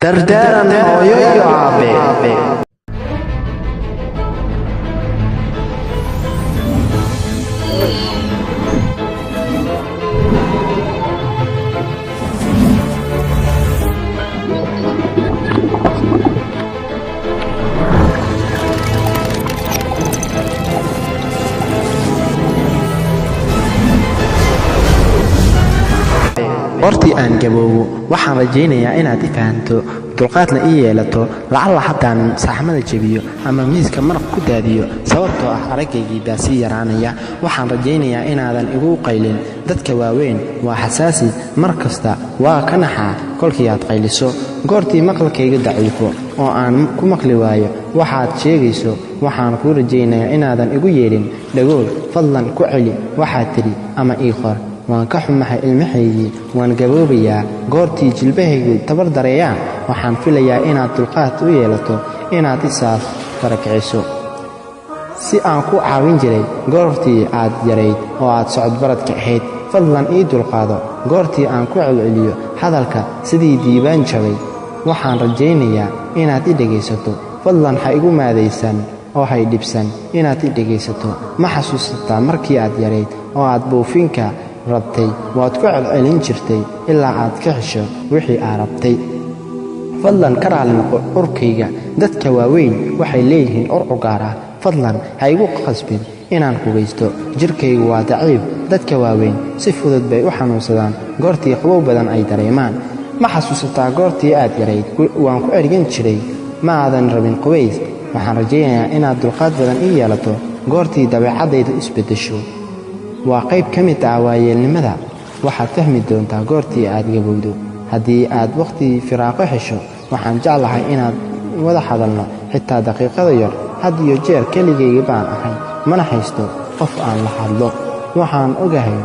Dardaaran hooyo iyo aabe. Goortii aan gaboobo, waxaan rajaynayaa inaad i fahanto, dulqaadna ii yeelato. Lacalla haddaan saxmada jebiyo ama miiska maraq ku daadiyo, sababtoo ah aragaygii baa sii yaraanaya. Waxaan rajaynayaa inaadan igu qaylin. Dadka waaweyn waa xasaasi, mar kasta waa ka naxaa kolkii aad qayliso. Goortii maqalkayga daciifo oo aan ku maqli waayo waxaad sheegayso, waxaan kuu rajaynayaa inaadan igu yeedhin dhagool. Fadlan ku celi waxaad tidhi ama ii qor. Waan ka xumahay ilmahaygii, waan gaboobayaa. Goortii jilbahaygu tabar dareeyaan, waxaan filayaa inaad dulqaad u yeelato inaad isaas farakiciso si aan ku caawin jiray goortii aad yarayd oo aad socodbaradka ahayd. Fadlan ii dulqaado goortii aan ku celceliyo hadalka sidii diiwaan jabay. Waxaan rajaynayaa inaad i dhegaysato. Fadlan ha igu maadaysan oo hay dhibsan inaad i dhegaysato. Ma xasuusataa markii aad yarayd oo aad buufinka rabtay? Waad ku celcelin jirtay ilaa aad ka hesho wixii aad rabtay. Fadlan ka raali noqo urkayga. Dadka waaweyn waxay leeyihiin ur cugaar ah. Fadlan ha igu qasbin inaan qubaysto, jirkaygu waa daciif. Dadka waaweyn si fudud bay u xanuunsadaan goortii qabow badan ay dareemaan. Ma xasuusataa goortii aad yarayd? Waan ku ergan jiray, ma aadan rabin qubays. Waxaan rajaynayaa inaad dulqaad badan ii yeelato goortii dabeecaddaydu isbeddesho. Waa qayb ka mid ah waayeelnimada. Waxaad fahmi doontaa goortii aad gabowdo. Haddii aad wakhti firaaqo hesho, waxaan jeclahay inaad wada hadalno, xitaa daqiiqada yar. Had iyo jeer keligayga baan ahay, mana haysto qof aan la hadlo. Waxaan ogahay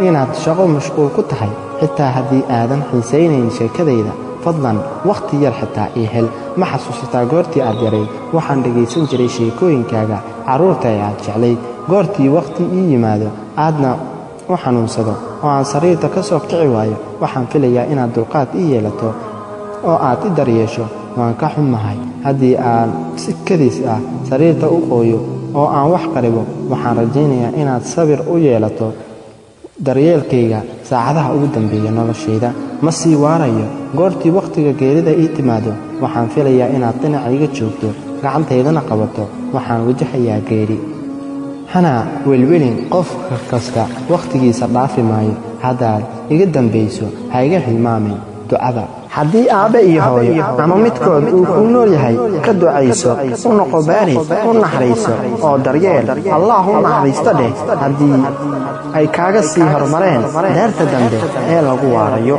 inaad shaqo mashquul ku tahay. Xitaa haddii aadan xiisaynayn sheekadayda, fadlan wakhti yar xitaa ii hel. Ma xasuusataa goortii aad yarayd? Waxaan dhegaysan jiray sheekooyinkaaga carruurta ee aad jeclayd. Goortii wakhti ii yimaado aadna u xanuunsado oo aan sariirta ka soo kici waayo, waxaan filayaa inaad dulqaad ii yeelato oo aad i daryeesho. Waan ka xumahay haddii aan si kadis ah sariirta u qooyo oo aan wax qaribo. Waxaan rajaynayaa inaad sabir u yeelato daryeelkayga saacadaha ugu dambeeya noloshayda. Ma sii waarayo. Goortii wakhtiga geerida ii timaado, waxaan filayaa inaad dhinacayga joogto, gacantaydana qabato. Waxaan wajahayaa geeri. Hana welwelin, qof kasta wakhtigiisa dhaafi maayo. Haddaad iga dambayso, ha iga hilmaamin ducada. Haddii aabbe iyo hooyo ama midkood uu kuu nool yahay, ka ducayso, u noqo baari, u naxariiso oo daryeel. Allah u naxariisto dheh haddii ay kaaga sii horumareen daarta dambe ee lagu waarayo.